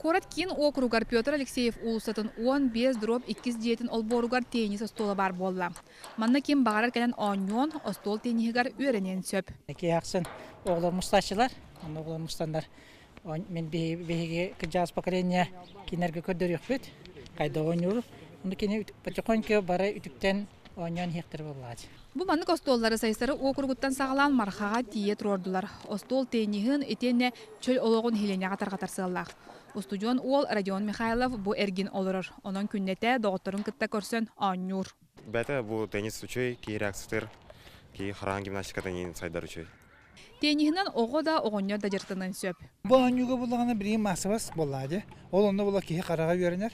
Куорат киин уокуругар Петр Алексеев уулуссатын 15 дробь иккис дьиэтин олбуоругар теннис остуола баар буолла. Манна ким баҕарар кэлэн оонньуон, остуол тенниһигэр үөрэниэн сөп. Киһи ахсын оҕолор мустааччылар, онно оҕолор мустаннар мин биһиги кырдьаҕас поколение кинилэргэ көрдөрүөхпүт, хайдах оонньууру. Ону кини потихоньку бары үтүктэн оонньоон иһиэхтэрэ буоллаҕа. Бу маннык остуоллары Сайсары уокуругуттан саҕалаан Мархаҕа тиийэ туруордулар. Остуол тенниһын итиэннэ чөл олоҕун нэһилиэнньэҕэ тарҕатар сыаллаах. Устудьуон уол Родион Михайлов бу эргин олорор. Онон күннэтэ доҕотторун кытта көрсөн оонньуур. Бэйэтэ бу теннис үчүгэй, киһи реакциятыгар, киһи хараҕын гимнастиката иҥин сайдар үчүгэй. Тенниһинэн оҕо да, оҕонньор да дьарыктаныан сөп. Бу оонньууга буллаҕына билигин маассабас буоллаҕа дии. Ол онно була киһи хараҕа үөрэнэр.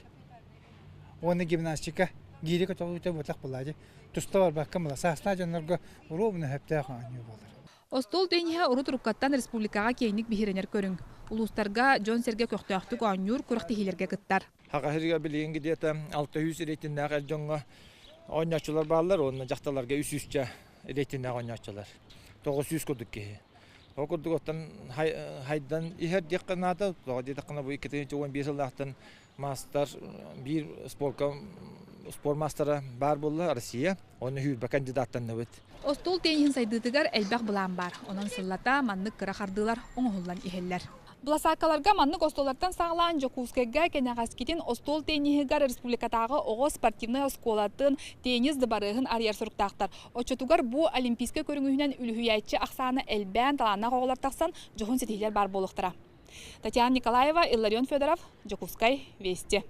Уонна гимнастика гиирэ көтөҕүүтэ буотах буоллаҕа дии. Туста барбакка була саастаах дьоннорго уруобуна сөптөөх оонньуу буолар. Остуол тенниһэ урут уруккаттан республикаҕа киэҥник биһирэнэр көрүҥ. Улуустарга дьон-сэргэ көхтөөхтүк оонньуур, күрэхтэһиилэргэ кыттар. Саха сиригэр билигин где-то 600 рейтиннээх эр дьоҥҥо оонньооччулар бааллар уонна дьахталларга 300-чэ рейтиннээх оонньооччулар. 900 курдук киһи. Ол курдук оттон хайдан иһэр диэххэ наада. Тоҕо диэтэххинэ бу 2015 сыллаахтан маастар биир спорка спорт маастара баар буолла Россия. Онно сүүрбэ кандидаттанныбыт. Остуол тенниһин сайдыытыгар элбэх былаан баар. Онон сыллата маннык кыра хардыылар оҥоһуллан иһэллэр. Быласааккаларга маннык остуоллартан саҕалаан Дьокуускайга кэнэҕэскитин остуол тенниһигэр республикатааҕы оҕо спортивнай оскуолатын теннис дыбарыаһын арыйар соруктаахтар. Оччотугар бу олимпийскай көрүҥүһүнэн үлүһүйээччи ахсаана элбээн, талааннаах оҕолор тахсан дьоһун ситиһиилэр баар буолуохтара. Татьяна Николаева, Илларион Федоров, Дьокуускай, Вести.